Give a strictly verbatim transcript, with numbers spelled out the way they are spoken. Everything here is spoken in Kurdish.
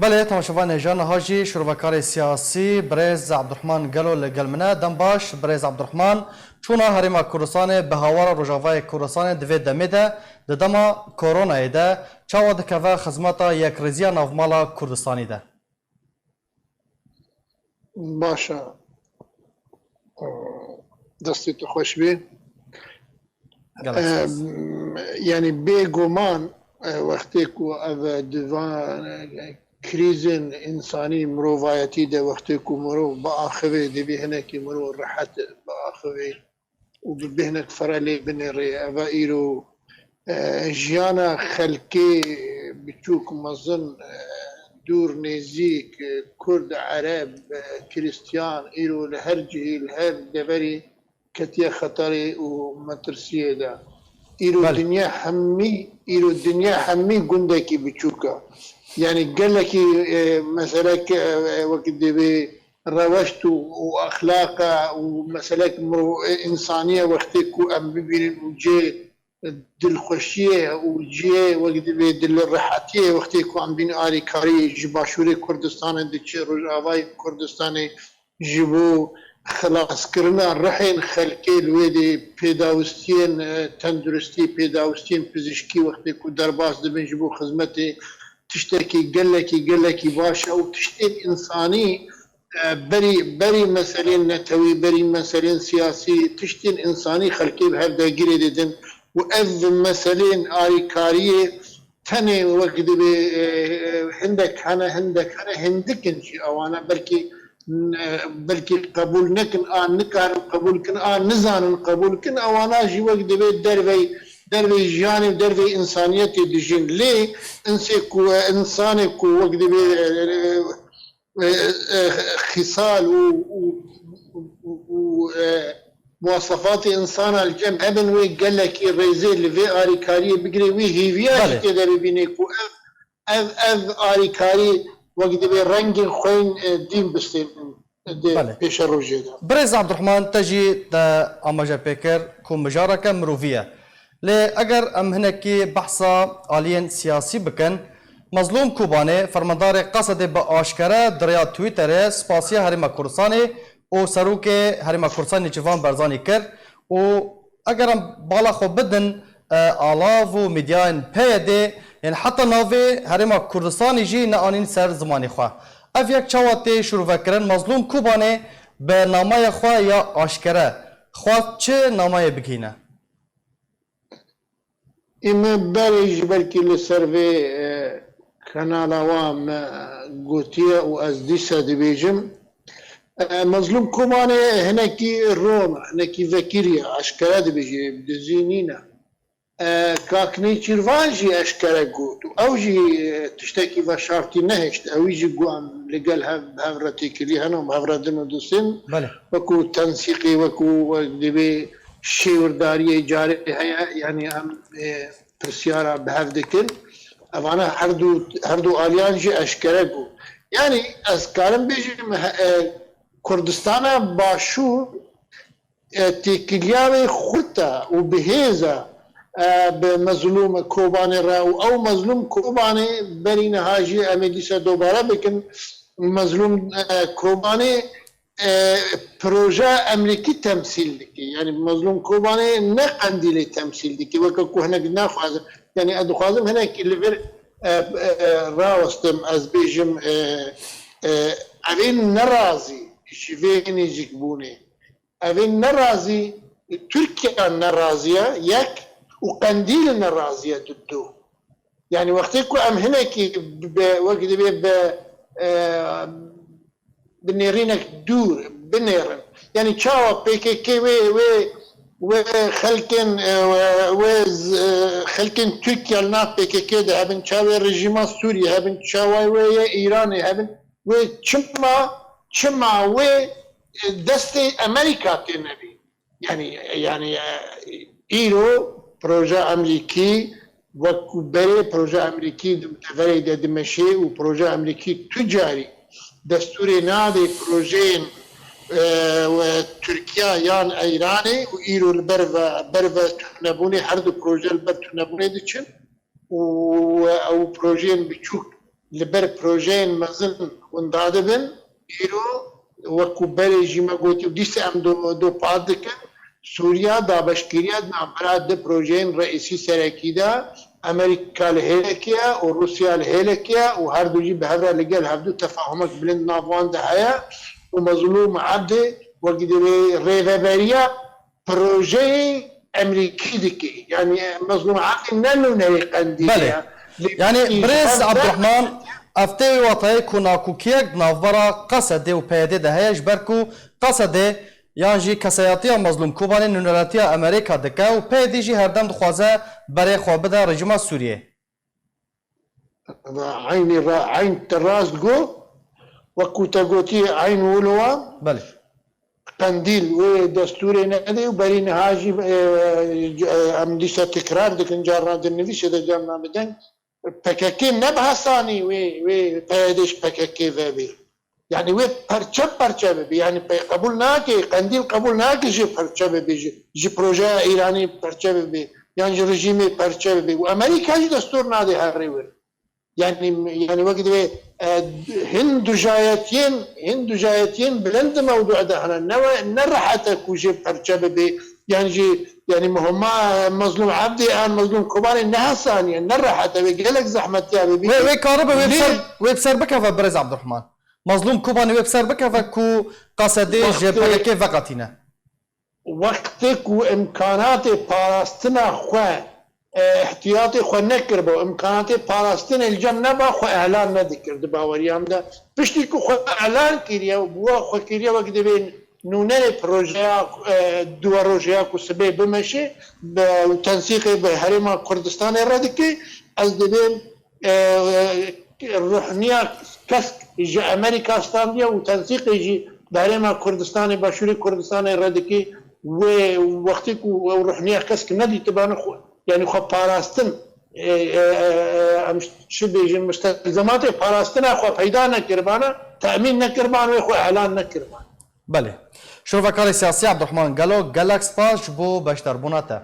Belê, temaşevanê hêja, niha jî şirovekarê siyasî birêz Abdurrahman Gelo li gel min e. Dem baş, birêz Abdurrahman. Çûna Herêma Kurdistanê bi hawara Rojavayê Kurdistanê di vê demê de, di dema koronayê de, çawa dikeve xizmeta yekrêziya navmala Kurdistanî de? Baş e. Destê tu xweş bê. Gelek spas. Em, yanî bêguman, e, wextê ku ev di van, e, krîzên însanî, mirovayetî de, wextê ku mirov biaxivê, divê hinekî mirov rehet biaxivê û bi bêhnek ferelê binêrê. Eva îro, e, jiyana xelkê biçûk, mezin, e, dûr, nêzîk, e, kurd, ereb, e, krîstiyan, îro li her cihî, li her deverî ketiye xeterê û metirsiyê de. Îro Belê. dinya hemî, îro dinya hemî gundekî biçûk e. Yanî gelekî, e, meselek, e, e, wek divê reweşt û, û exlaq e û meselek mirov, e, însaniye wextê ku em bibînin û cê dilxweşiyê û cihê wek divê dilrehetiyê wextê ku em bînin alîkarî ji Başûrê Kurdistanê diçe Rojavayê Kurdistanê ji bo xilaskirina rihên xelkê li wê dê pêdawistiyên, e, tenduristî, pêdawistiyên pizîşkî wextê ku derbas dibin ji bo xizmetê tiştekî gelekî, gelekî baş e û tiştên însanî, e, berî, berî meselên netewî, berî meselên siyasî, tiştên însanî xelkê bi hev de girê didin û ev meselên alîkariyê tenê wek dibê, e, e, hindek hene, hindek hene, hindik in jî ewana belkî, e, belkî qebûl nekin, a nikarin qebûl kin, a nizanin qebûl kin, ewana jî wek dibê dervey, dervey jiyanê û dervey însaniyetê dijîn. Lê insê ku, e, însanê ku wek dibê, e, e, e, e, xîsal û, û, û, û, û, e, muwasefatê însana li cem hebin, wê gelekî rêzê li vê alîkariyê bigire, wî hêviya jî Belê. tê de bibîne ku ev, ev, ev alîkarî wek divê rengên xwe yên, e, dîn bistênin di Belê. pêşerojê de. Birêz Abdurrahman, te jî te amaje pê kir ku mijareke mirovî ye. Lê eger em hinekî behsa aliyên siyasî bikin, Mezlûm Kobanê, fermandarê Qesedê bi aşkere di rêya Twitterê spasiya Herêma Kurdistanê û Serokê Herêma Kurdistanê Nêçîrvan Barzanî kir û eger em bala xwe bidin, e, alav û medyayên P Y D'ê, yên heta navê Herêma Kurdistanê jî neanîn ser zimanê xwe. Ev yek çawa tê şîrovekirin? Mezlûm Kobanê bi namaya xwe ya aşkere xwest çi nameyê bigihîne? Ê me berê jî belkî li ser vê, e, kanala wan me gotiye û ez dîsa dibêjim. E, Mezlûm Kobanê hinekî ron, hinekî vekirî ye, aşkere dibêjî, dizî nîne. E, Kak Nêçîrvan jî eşkere got û ew jî, e, tiştekî veşartî nehişt. Ew jî got em li gel hev, bi hev re têkilî hene û bi hev re din û dustin. Belê. Wekû tensîqê, wekû, e, divê şêwirdariyê carê heye, yanî em, e, pirsyara bi hev dikin. Evana her du, her du aliyan jî eşkere got. Yanî ez karim bêjim, he, e, Kurdistana Başûr, e, têkiliya wê xurt e û bi hêz e, e, bi Mezlûm Kobanê re û ew Mezlûm Kobanê berî niha jî em ê dîsa dobare bikin. Mezlûm, e, Kobanê, e, proje Emerîkî temsîl dike. Yanî Mezlûm Kobanê ne Qendîlê temsîl dike. Weke ku hinek naxwazin. Yanî ez dixwazim hinekî li vir, e, e, rawestim, ez bêjim, e, e, evên nerazî ji vê nêzîkbûnê. Evên nerazî, Tirkiye nerazî ye, yek, û Qendîl nerazî ye, du. Yanî wextê ku em hinekî bi, wek divê bi, e, bi nêrînek dûr binêrin. Yanî çawa P K K wê, wê, wê xelkên, e, wê z-, e, xelkên Tirkiye li nav P K K de hebin, çawa wê rejîma Sûriyê hebin, çawa wê yê Îranê hebin, wê çima, çima wê, e, destê Amerîka tê nebî? Yanî, yanî, e, îro proje Amerîkî wekû berê proje Amerîkî di deverê de dimeşê û proje Amerîkî tu carî destûrê nade projeyên, e, we Tirkiye yan Îranê û îro li ber ve, ber ve tunebûnê, her du proje li ber tunebûnê diçin û ew projeyên biçûk li ber projeyên mezin winda dibin. Îro wekû berê jî me gotî û dîsa em do, do pat dikin. Sûriya dabeşkiriya di navbera di projeyên reîsî serekî de, Amerîka li hêlekê ye û Rûsya li hêlekê ye û her du jî bi hev re li gel hevdu tefahumek bilind nav wan de heye û Mezlûm Ebdî wekî divê rêveberiya projeyê Emerîkî dike. Yanî Mezlûm Ebdî ne nûnerê Qendîlê Belê. ye. Lê Yanî ji birêz ber Abdurrahman, ev tê wê watayê ku nakokiyek di navbera Qesedê û P Y D'ê de heye, ji ber ku Qesedê yan jî kesayetiya Mezlûm Kobanê nûneratiya Amerîka dike û P Y D jî herdem dixwaze berê xwe bide rejîma Sûriyê. Eynî ra, eyn te rast got, wekû te gotî, eyn wilo wa. Belê. Qendîl wê destûrê nedê û berî niha jî, e, e, em dîsa tekrar dikin, carna di nivîsê de, carna bi deng. P K K ne bi hesanî wê, wê P Y D ji P K K ve bê. Yanî wê perçe perçe bibe. Yanî pe-, qebûl nake, Qendîl qebûl nake jê perçe bibe, ji, ji projeya Îranî perçe bibe, yan ji rejîmê perçe bibe. Û Amerîka jî destûr nade herê wir. Yanî, yanî wekî divê, e, hin dujayetiyên, hin dujayetiyên bilind di mewdû de hene. Ne we, ne rehet e ku jê perçe bibe. Yan jî, yanî muhima Mezlûm Ebdî an Mezlûm Kobanê ne hesan e, ne rehet e, wê gelek zehmetiya bibe. Wê, wê karibe, wê bi Lê ser, wê bi ser bikeve birêz Abdurrahman. Mezlûm Kobanê wê bi ser bikeve ku Qesedê ji Wextê P K K veqetîne. Wextê ku imkanatê parastina xwe, e, ihtiyatê xwe nekiribo, imkanatê parastinê li cem neba, xwe elan nedikir di baweriya min de. Piştî ku xwe elan kiriye û bi we xwe kiriye wek divê nûnerê projeya, e, duwe rojeya ku sibê bimeşê, bi, û tensîqê bi Herêma Kurdistanê re dike, ez dibêm, e, e, ruhniya kesk ji Amerîka standiye û tensîqê jî bi Herêma Kurdistanê, Başûrê Kurdistanê re dike. Wê wextê ku ew ruhniya kesk nedîtibane xwe, yanî xwe parastin, e, e, e, e, em çi bêjin, mustelzematê parastina xwe peyda nekiribane, temîn nekiribane, wê xwe elan nekiribane. Belê. Şovekarê siyasî Abdurrahman Gelo, gelek spas ji bo beşdarbûna te.